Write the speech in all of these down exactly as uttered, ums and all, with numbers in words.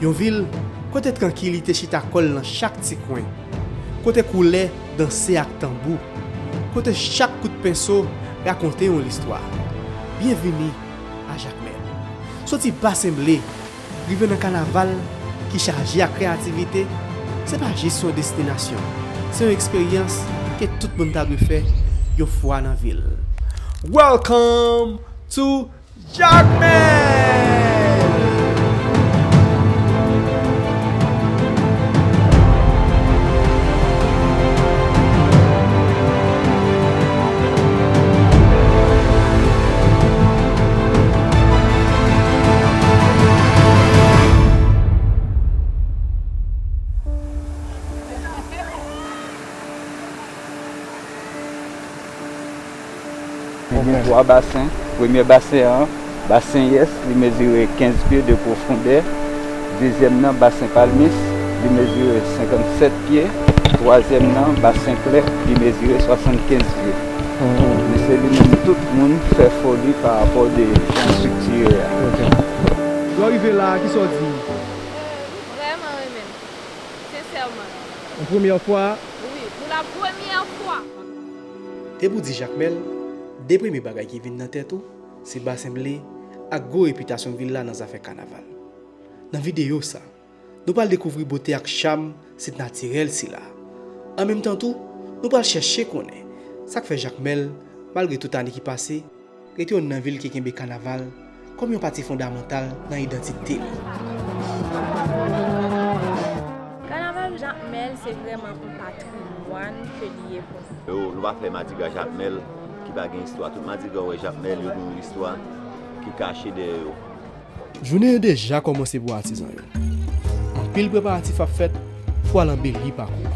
Yon vil kote trankilite chita kò l nan chak ti kwen, kote koulè danse ak tanbou, kote chak kout penso rakonte yon listwa. Byenvini a Jakmèl. Soti Basen Ble, rive nan kanaval ki chaje ak kreyativite, se pa jis yon destinasyon, se yon eksperyans ke tout moun ta dwe fè yon fwa nan vi l. Welcome to Jakmèl! Li gen twa basen. Premye basen an, basen yès, li mezire kenz pye de pwofondè. Dezyèm nan, basen palmis, li mezire senkannsèt pye. Twazyèm nan, basen klè, li mezire swasannkenz pye. Men se li menm tout moun fè foli pa rapò de jan estrikti ye a. Lè w rive la a, kisa w di? Eh, m vrèman renmen l. Sensèman. Yon premyè fwa? Wi, pou la premyè fwa. Depi w di Jakmèl, de premye bagay ki vin nan tèt ou, se Basen Ble ak gwo repitasyon vil la nan zafè kanaval. Nan videyo sa, nou pral dekouvri bote ak cham sit natirèl sila. An menm tan tou, nou pral chèche konnen sa k fè Jakmèl, malgre tout ane ki pase, rete youn nan vil ki kenbe kanaval kòm yon pati fondamantal nan idantite li. Kanaval Jakmèl se vrèman yon patrimwàn ke li ye pou nou. Yo, nou pa fè madigra Jakmèl ki pa gen istwa. Tout madigra w wè Jakmèl, yo gen yon istwa ki kache dèyè yo. Jounen an deja kòmanse pou atizan yo. Anpil preparatif ap fèt pou al anbeli pakou a.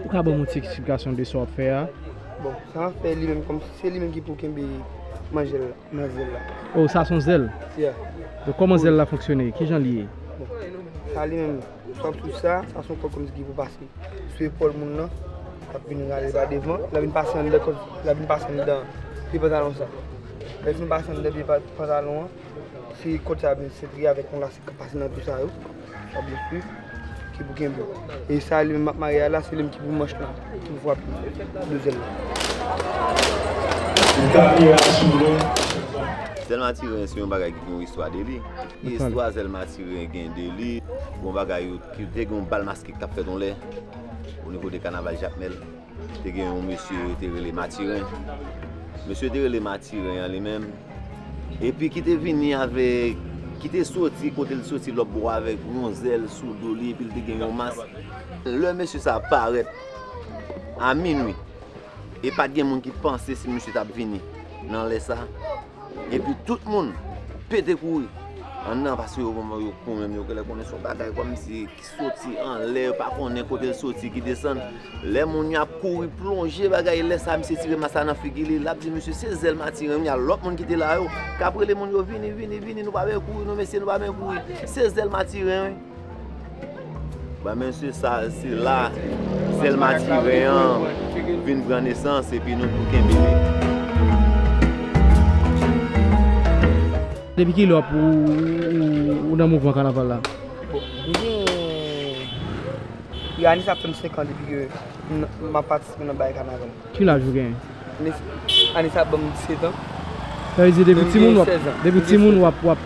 Ou ka ban m yon ti eksplikasyon de sa w ap fè a? Bon, sa m ap fè li menm, kòm se li menm ki pou kenbe manzèl la, manzèl la. Oh, sa se yon zèl? Yeah. Donk, kòman zèl la fonksyone? Ki jan li ye? Bon, sa li menm, sa w ap sou sa, sa se yon kòd kòmsi ki pou pase sou epòl moun nan, l ap vin rale pa devan, l ap vin pase anndan kòd, l ap vin pase anndan pye pantalon sa. Lè l fin pase anndan pye pa-, pantalon an, se kòd sa ap vin sentre avèk yon lastik k ap pase nan tou sa yo, sa byen swiv, ki pou kenbe. E sa li menm m ap mare a la, se li menm ki pou manch lan, ki pou frape de zèl la. Zèl matiren se yon bagay ki gen yon istwa de li. Istwa zèl matiren gen de li. Gon bagay yo ki te gen yon bal maske k t ap fèt yon lè o nivo de kanaval Jakmèl. Te gen yon mesye yo te rele Matiren. Mesye te rele Matiren an li menm. Epi ki te vini avèk, ki te soti kote l soti lòt bò avèk yon zèl sou do li, epi l te gen yon mas. Lè mesye sa parèt a minwi, e pa t gen moun ki panse si mesye t ap vini nan lè sa. Epi tout moun pete kouri anndan, paske yo, yo kanmenm, yo genlè konnen se yon bagay kòmsi ki soti anlè, yo pa konnen kote l soti, ki desann. Lè moun yo ap kouri plonje bagay, lè sa misye tire mas la nan figi li, l ap di, "Mesye, se zèl matiren wi." A lòt moun ki te la yo k ap rele moun yo, "Vini, vini, vini, nou pa bezwen kouri non, mesye, nou pa bezwen kouri. Se zèl matiren wi." Ba mesye sa, se la zèl matiren an vin pran nesans, epi nou tou kenbe li. Depi kilè w ap, ou, ou, ou nan mouvman kanaval la? Bon, m gen, ane sa ap fè m senk an depi ke m, m ap patisipe nan bagay kanaval. Ki laj ou genyen? Ane, ane sa ap ban m disèt an. Sa vle di depi timoun w ap, depi timoun w ap, w ap,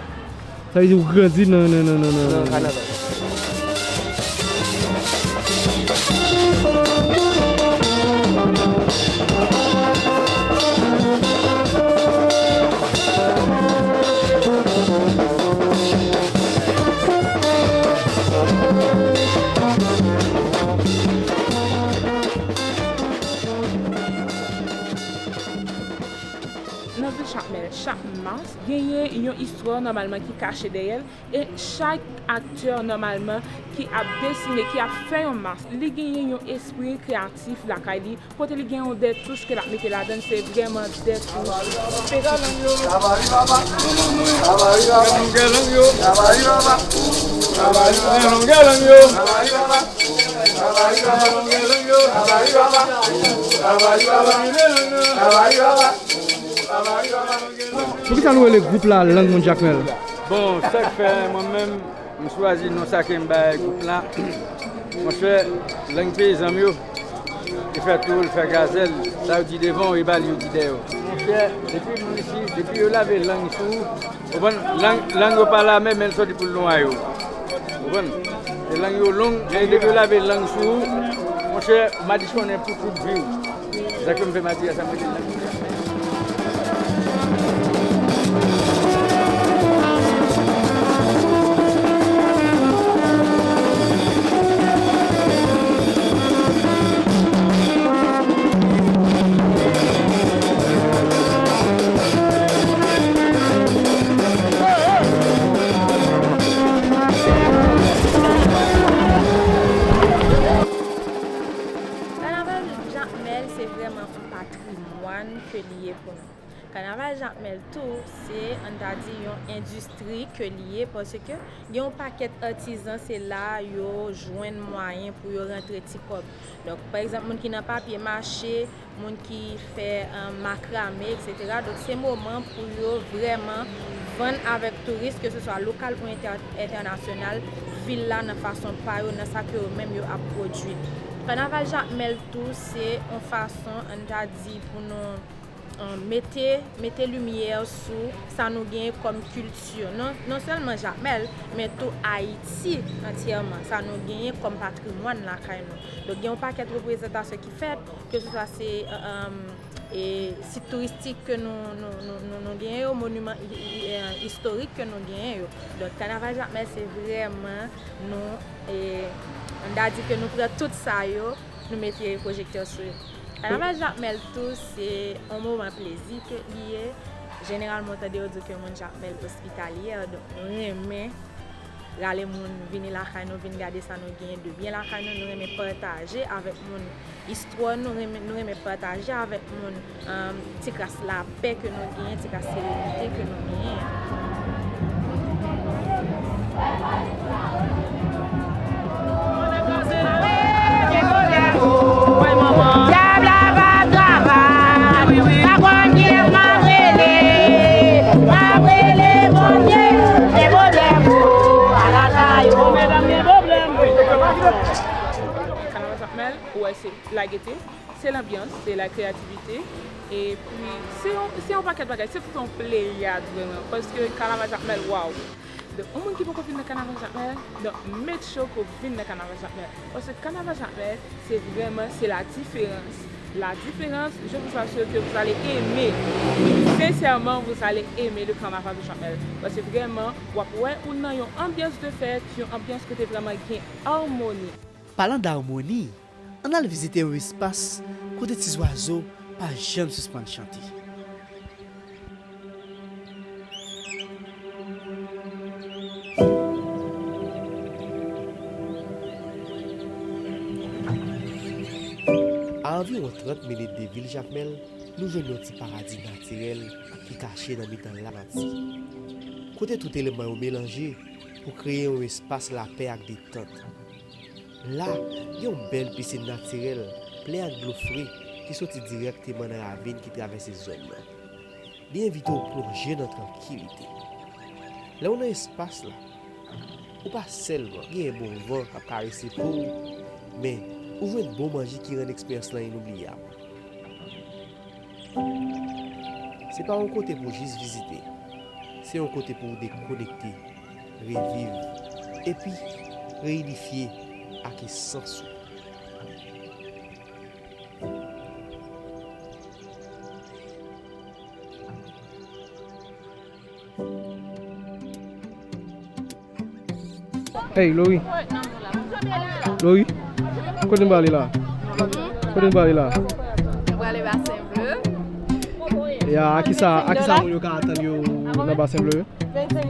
sa vle di ou grandi nan, nan, nan, nan, nan, nan kanaval. Nan vil Jakmèl, chak mas genyen yon istwa nòmalman ki kache dèyè l, e chak aktè nòmalman ki ap desine, ki ap fè yon mas, li genyen yon espri kreyatif lakay li, kote li gen yon de touch ke l ap mete ladan l, se vrèman de touch espesyal. Poukisa nou rele gwoup la Lang Moun Jakmèl? Bon, sa k fè mwen menm, m chwazi non sa ke m bay gwoup la. Monchè, lang peyizan m yo, li fè tou, li fè gazèl, sa yo di devan w, e ba li yo di dèyè w. Monchè, depi moun isi, depi yo lave lang sou ou, ou konprann, lang, lang yo pa lame, men l soti pou l nwaye w. Ou konprann? E lang yo long, e depi yo lave lang sou ou, monchè, madichonnen pou tout vi w. Sa ke m fè madi a, sa mwen te nan. Kanaval Jakmèl se vrèman yon patrimwàn ke li ye pou nou. Kanaval Jakmèl tou, se, ann ta di, yon endistri ke li ye, paske gen yon pakèt atizan, se la yo jwenn mwayen pou yo rantre ti kòb. Donk, pa egzanp, moun ki nan papye mache, moun ki fè, eh, makrame, etsetera. Donk, se moman pou yo vrèman vann avèk touris, ke se swa lokal ou entè-, entènasyonal, vil la nan fason pa yo, nan sa ke yo menm yo ap pwodui. Kanaval Jakmèl tou, se yon fason, ann ta di, pou nou, eh, mete, mete limyè sou sa nou genyen kòm kilti. Non, non sèlman Jakmèl, men tou Ayiti antyèman, sa nou genyen kòm patrimwàn lakay nou. Donk, gen yon pakèt reprezantasyon ki fèt, ke se swa se, eh, eh, e sit touristik ke nou, nou, nou, nou, nou genyen yo, moniman i-, i-, i-, eh, istorik ke nou genyen yo. Donk, Kanaval Jakmèl, se vrèman nou, e, ann ta di ke nou pran tout sa yo, nou mete pwojektè sou yo. Kanaval Jakmèl tou, se yon moman plezi ke li ye. Jeneralman, w tande yo di ke moun Jakmèl ospitalyè, donk nou renmen rale moun vini lakay nou, vin gade sa nou genyen de byen lakay nou, nou renmen pataje avèk moun istwa nou, renmen, nou renmen pataje avèk moun, um, ti kras lapè ke nou genyen, ti kras serenite ke nou genyen. Dyab la pa travay, pa konn kiyès m ap rele, m ap rele Bondye, se pwoblèm ou, ala sa yo. Medam gen pwoblèm. Kanaval Jakmèl, ou wè se la gaieté, se lanbyans, se la créativité, epi se yon, se yon pakèt bagay, se tout yon pleyad vrèman, paske Kanaval Jakmèl, waw. Donk, yon moun ki poko vin nan Kanaval Jakmèl, donk, make sure ke w vin nan Kanaval Jakmèl. Paske Kanaval Jakmèl, se vrèman, se la différence. La différence, je vous assure que vous allez aimer. Sincèrement, vous allez aimer le carnaval de Jakmèl. Paske vrèman, w ap wè ou nan yon anbyans de fèt, yon anbyans kote vrèman gen amoni. Palan d amoni, ann al vizite yon espas kote ti zwazo pa janm sispann chante. A anviwon trant minit de vil Jakmèl, nou jwenn yon ti paradi natirèl ki kache nan mitan lanati, kote tout eleman yo melanje pou kreye yon espas lapè ak detant. La, gen yon bèl pisin natirèl, plen ak dlo fre, ki soti dirèkteman nan ravin ki travèse zòn nan. Li envite w plonje nan trankilite. Lè w nan espas la, ou pa sèlman genyen bon van k ap karese po w, men ou jwenn bon manje ki rann eksperyans lan inoubliyab. Se pa yon kote pou w jis vizite, se yon kote pou w dekonekte, reviv, epi reyinifye ak esans ou. Hey, Lori. Lori, kote n prale la? Kote n prale la? Nou prale Basen Ble. Ya, a kisa, a kisa moun yo ka atann yo nan Basen Ble?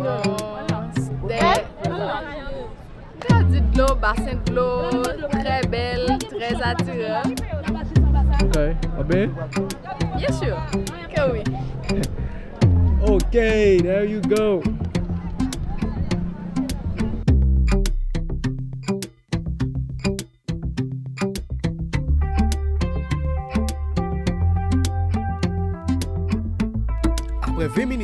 Bon, dèyè, m ka di dlo, basen dlo, trè bèl, trè atiran. Ok, a byen? Byen si ke wi. Ok, there you go. Apre ven minit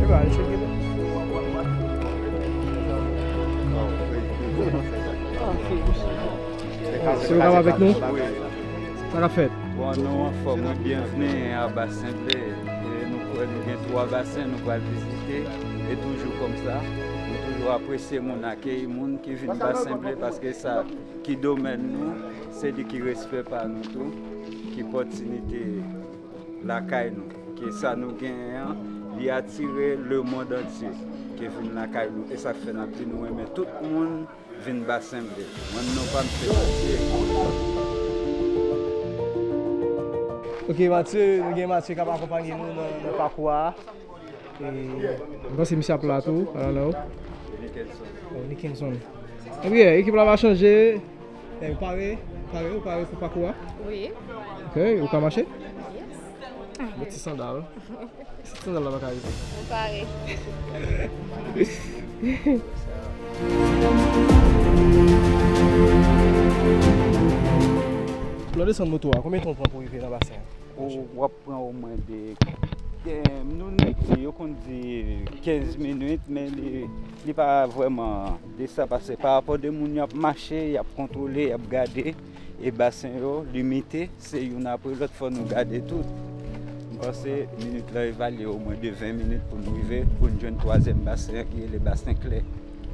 E ba, li cheke. Si w ka avèk nou? Sa k ap fèt? Bon, nou anfòm, wi, byenvni a Basen Ble. E nou kwè nou gen twa basen nou pral vizite. E toujou kòmsa, nou toujou apresye moun, akeyi moun ki vin Basen Ble, paske sa ki domèn nou, se li ki respè pa nou tou, ki pòtinite lakay nou. Ke sa nou genyen an, li atire lemonn antye ke vin lakay nou. E sa k fè n ap di nou renmen tout moun vin Basen Ble. Mwen, non pa m se Mathieu. Ok, Mathieu, nou gen Mathieu k ap akonpanye nou nan, nan pakou a. E, m panse misye ap la tou, I don't know. Oh, Nickenson. Ebyen, ekip la va chanje. E, ou pare? Pare? Ou pare pou pakou a? Wi. Ok, ou ka mache? Yes. Met ti sandal. Ti sandal la pa ka rive. Mwen pare. Lè w desann moto a, konbyen tan w pran pou w rive nan basen an? Ou, w ap pran omwen de, de, nou, nou di, yo konn di kenz minit, men li, li pa vrèman de sa, paske pa rapò de moun y ap mache, y ap kontwole, y ap gade. E basen yo limite, se youn apre lòt, fò nou gade tout. M panse minit lan evalye omwen de ven minit pou n rive, pou n jwenn twazyèm basen an ki rele Basen Klè.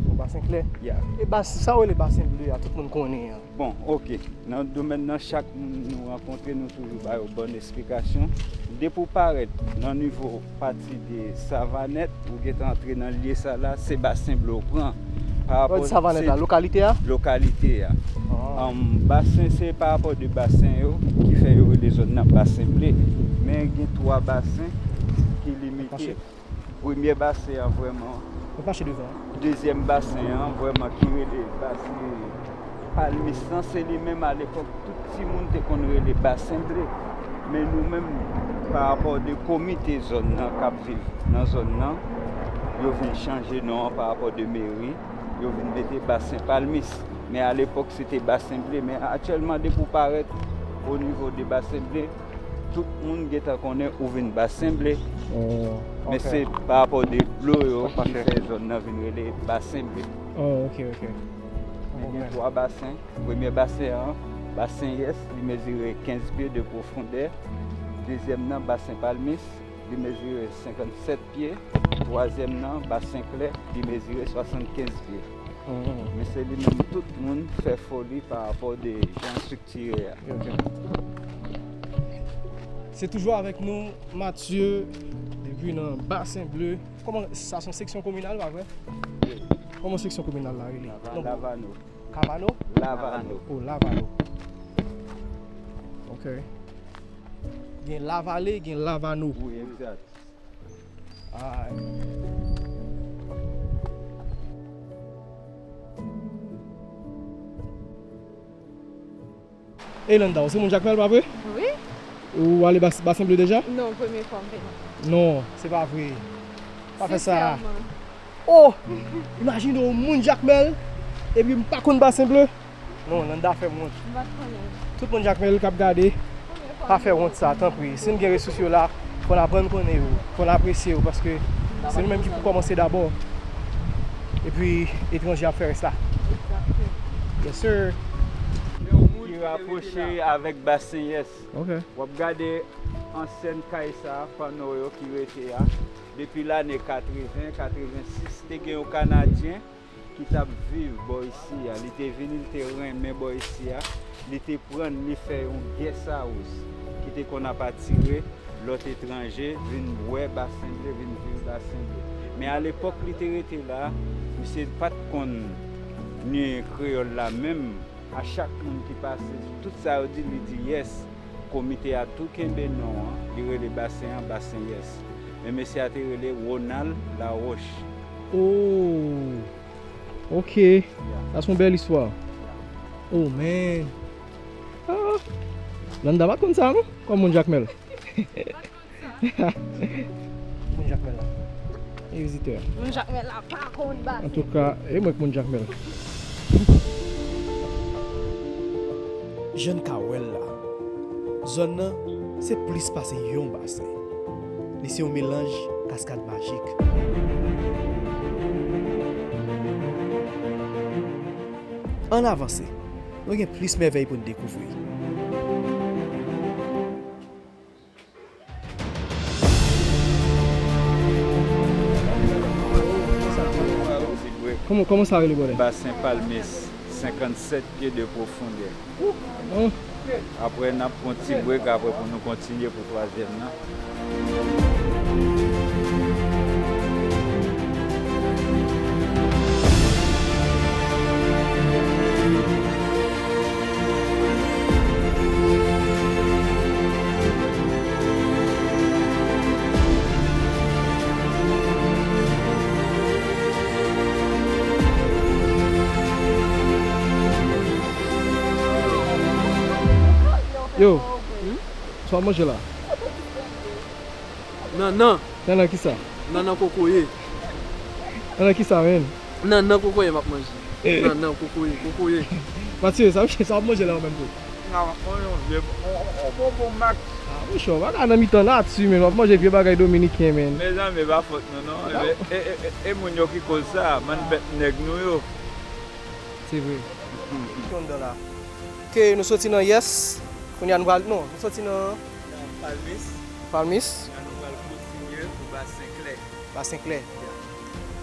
O, Basen Klè? Ya. E bas-, sa w rele Basen Ble a, tout moun konnen an. Bon, ok. Nan domèn nan, chak moun nou rankontre, nou toujou ba yo bòn esplikasyon. Depi w parèt nan nivo pati de Savanèt, ou gentan antre nan lye sa la, se Basen Ble w pran. Pa rapò Savanèt la, lokalite a? Lokalite a. Ah. Anm, basen, se pa rapò de basen yo ki fè yo rele zòn nan Basen Ble. Men gen twa basen ki limite. Premye basen an vrèman. Mwen mache devan. Dezyèm basen an vrèman ki rele Basen Palmis lan, se li menm alepòk tout timoun te konn rele Basen Ble. Men nou menm, pa rapò de komite zòn nan k ap viv nan zòn nan, yo vin chanje non an pa rapò de meri, yo vin mete Basen Palmis. Men alepòk, se te Basen Ble. Men aktyèlman, depi w parèt o nivo de Basen Ble, tout moun gentan konnen ou vin Basen Ble. Oh, men ok. Se pa rapò de dlo yo ki fè zòn nan vin rele Basen Ble. Oh, ok, ok. Men gen twa basen. Premye basen an, Basen Yès, li mezire kenz pye de pwofondè. Dezyèm nan, Basen Palmis, li mezire senkannsèt pye. Twazyèm nan, Basen Klè, li mezire swasannkenz pye. Mhm. Men se li menm tout moun fè foli pa rapò de jan estrikti a. Ok. Se toujou avèk nou, Mathieu, depi nan Basen Ble. Kòman, sa se yon seksyon kominal, pa vre? Wi. Kòman seksyon kominal la rele? Lava-, Lavano. Kavano? Lavano. Oh, Lavano. Ok. Gen Lavale, gen Lavano. Wi, egzat. Ay. Elanda, ou se moun Jakmèl, pa vre? Wi. Ou ale Bas-, Basen Ble deja? Non, premye fwa m vini. Non, se pa vre. Pa fè sa. Sensèman. Oh! Imajine w moun Jakmèl, epi m pa konn Basen Ble. Non, Landa fè m wont. M pa t konnen. Tout moun Jakmèl k ap gade, pa fè wont sa, tanpri. Si n gen resous yo la, fò n aprann konnen yo, fò n apresye yo, paske se nou menm ki pou kòmanse dabò. Epi, etranje ap fè rès la. Egzakteman. Yes, sir. Ki rapwoche avèk Basen Yès. Ok. W ap gade Ansyen kay sa a, fanno yo ki rete a, depi lane katreven, katrevensis, te gen yon Kanadyen ki t ap viv bò isi a. Li te vini, li te renmen bò isi a. Li te pran, li fè yon guest house ki te konn ap atire lòt etranje vin wè Basen Ble, vin viv Basen Ble. Men alepòk li te rete la, misye pa t konn ni kreyòl la menm. A chak moun ki pase, tout sa yo di, li di yes. Komite a tou kenbe non an, li rele basen an Basen Yes. Men mesye a te rele Ronald Laroche. Oh, ok. Sa se yon bèl istwa. Oh, man. Ah. Landa pa t konn sa, non? Kòm moun Jakmèl. Moun Jakmèl la. E vizitè. Moun Jakmèl la pa konn basen. Antouka, e mwen k moun Jakmèl. Jan n ka wè l la, zòn nan se plis pase yon basen. Li se yon melanj kaskad majik. Ann avanse, nou gen plis mèvèy pou n dekouvri. Kòman, kòman sa rele, brother? Basen Palmis, senkannsèt pye de pwofondè. Bon. Apre, n ap pran ti break apre pou nou kontinye pou twazyèm nan. Yo, sa w ap manje la? Nannan. Nannan kisa? Nannan kokoye. Nannan kisa, menn? Nannan kokoye m ap manje. Nannan kokoye, kokoye. Matye, sa, sa w ap manje la, ou menm tou? N ap manje yon vye, yon, yon, yon bonbon Max. Ah, monchè, w pa ka nan mitan nati, menn. W ap manje vye bagay dominiken, menn. Mezanmi, e pa fòt nou, non. E, e, e, e moun yo ki koz sa, bann bèt nèg nou yo. Se vre. Ki anndan la. Ke nou soti nan Yes, kounye a nou pral, non, nou soti nan Palmis. Palmis. Kounye a nou pral kontinye pou Basen Klè. Basen Klè. Yeah.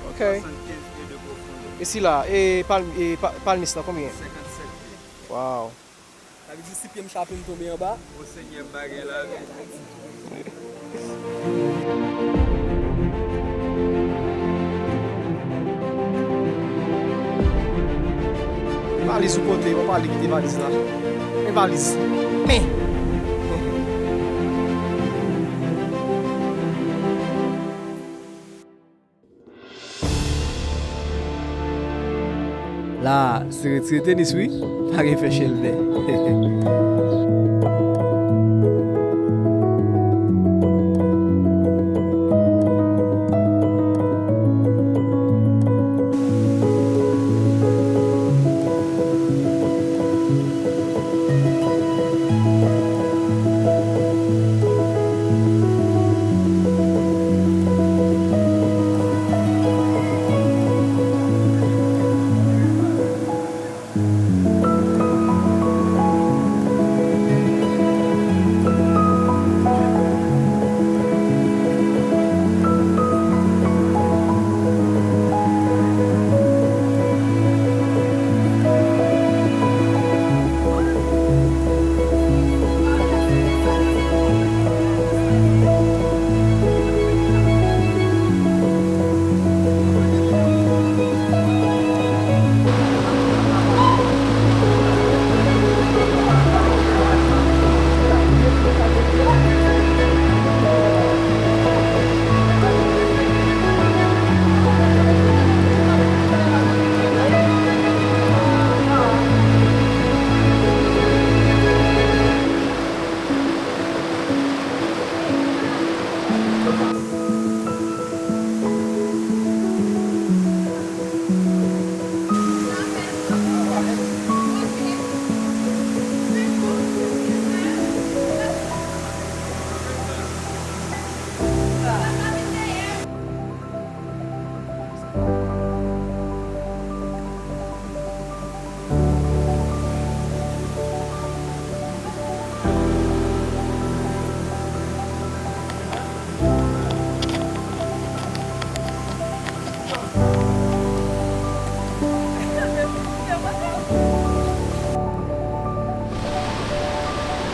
Ok. Swasannkenz pye de pwofondè. E sila, e Pal-, e Pa-, Palmis la, konbyen? Senkannsèt pye. Wow. Sa vle di si pye m chape m tonbe anba. O Senyè, m pa gen lavi. Valiz ou pote, w ap ale kite valiz la. Men valiz. Men. La, se retire tenis wi, pa gen fè chèlbè.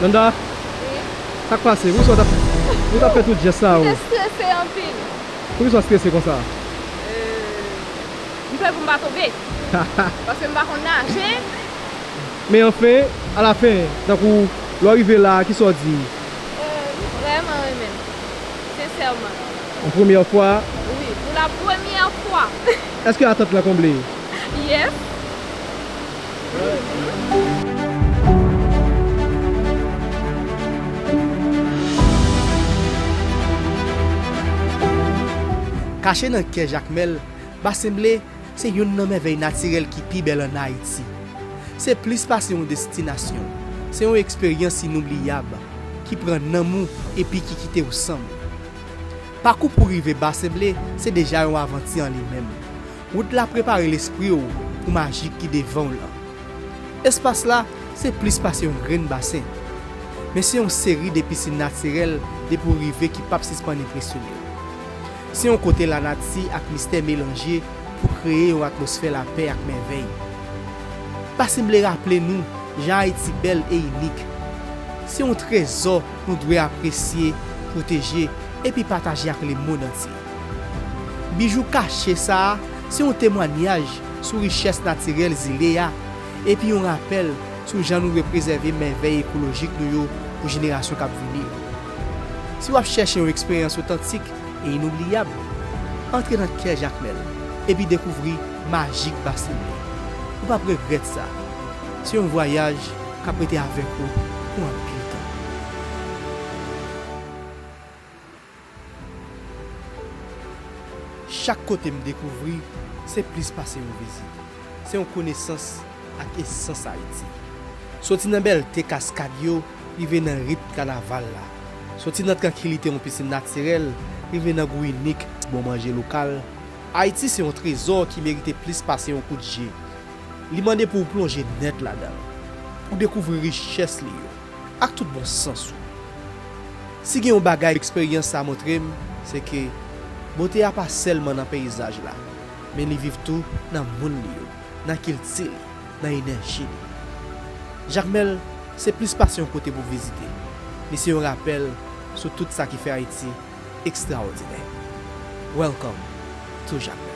Janda, wi, sa k pase? Poukisa w t ap, ou t ap fè tout jès sa yo? M te strese anpil. Poukisa w strese konsa? Euh, m pè pou m pa tonbe. Paske m pa konn naje. Men anfen, alafen, tankou lè w rive la, kisa w di? Euh, m vrèman renmen l. Sensèman. Yon premyè fwa? Wi, pou la premyè fwa. Èske atant lan konble? Yes. Kache nan kè Jakmèl, Basen Ble se youn nan mèvèy natirèl ki pi bèl ann Ayiti. Se plis pase yon destinasyon, se yon eksperyans inoubliyab ki pran nanm ou epi ki kite w sanm. Pakou pou rive Basen Ble se deja yon avanti an li menm. Wout la prepare lespri w pou majik ki devan w lan. Espas la se plis pase yon grenn basen, men se yon seri de pisin natirèl depi w rive ki p ap sispann enpresyone w. Se yon kote lanati ak mistè melanje pou kreye yon atmosfè lapè ak mèvèy. Basen Ble raple nou jan Ayiti bèl e inik. Se yon trezò nou dwe apresye, pwoteje, epi pataje ak lemonn antye. Bijou kache sa a se yon temwayaj sou richès natirèl zile a, epi yon rapèl sou jan nou dwe prezève mèvèy ekolojik nou yo pou jenerasyon k ap vini yo. Si w ap chèche yon eksperyans otantik e inoubliyab, antre nan kè Jakmèl epi dekouvri majik Basen Ble. Ou p ap regrèt sa. Se yon vwayaj k ap rete avèk ou pou anpil tan. Chak kote m dekouvri, se plis pase yon vizit. Se yon konesans ak esans Ayiti. Soti nan bèlte kaskad yo, rive nan ritm kanaval la. Soti nan trankilite yon pisin natirèl, rive nan gou inik bon manje lokal. Ayiti se yon trezò ki merite plis pase yon kout je. Li mande pou w plonje nèt ladan l, pou w dekouvri richès li yo, ak tout bon sans ou. Si gen yon bagay eksperyans sa montre m, se ke bote a pa sèlman nan peyizaj la, men li viv tou nan moun li yo, nan kilti li, nan enèji li. Jakmèl se plis pase yon kote pou vizite. Li se yon rapèl sou tout sa ki fè Ayiti ekstraòdinè. Welcome to Jakmèl.